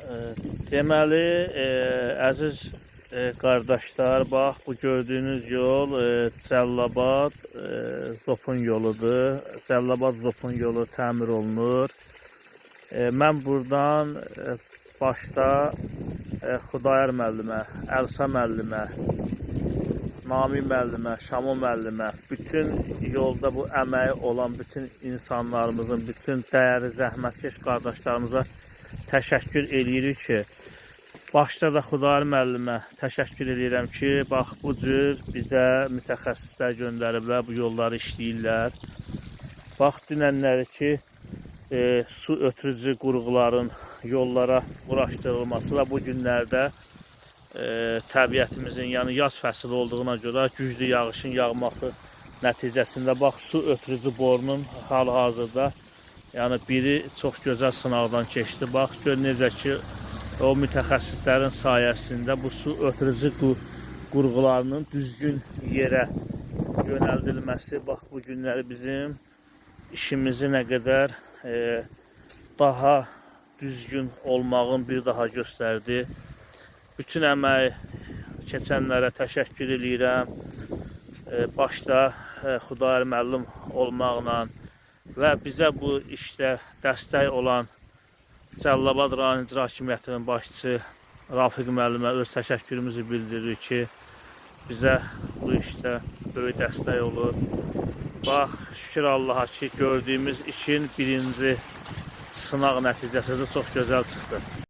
Deməli, əziz qardaşlar, bax bu gördüyünüz yol Cəllabad Zopun yoludur. Cəllabad Zopun yolu təmir olunur. Mən buradan başda Xudayar müəllimə, Əlsa müəllimə, Nami müəllimə, Şamo müəllimə, bütün yolda bu əməyi olan bütün insanlarımızın, bütün dəyərli zəhmətkeş qardaşlarımıza təşəkkür eləyirik ki, başda da Xudayar müəllimə təşəkkür eləyirəm ki, bax bu cür bizə mütəxəssislər göndəriblər, bu yolları işləyirlər. Bax dünənləri ki, su ötürücü qurğuların yollara quraşdırılması və bu günlərdə təbiətimizin, yəni yaz fəsli olduğuna görə güclü yağışın yağması nəticəsində bax su ötürücü borunun hal-hazırda, yəni biri çox gözəl sınaqdan keçdi. Bax gör necə ki o mütəxəssislərin sayəsində bu su ötürücü qurğularının düzgün yerə yönəldilməsi bax bu günləri bizim işimizi nə qədər daha düzgün olmağın bir daha göstərdi. Bütün əməyi keçənlərə təşəkkür eləyirəm. Başda Xudayar müəllim olmaqla və bizə bu işdə dəstək olan Cəllabad rayon İcra Hakimiyyətinin başçısı Rafiq müəllimə öz təşəkkürümüzü bildiririk ki, bizə bu işdə böyük dəstək olur. Bax, şükür Allaha ki, gördüyümüz işin birinci sınaq nəticəsi də çox gözəl çıxdı.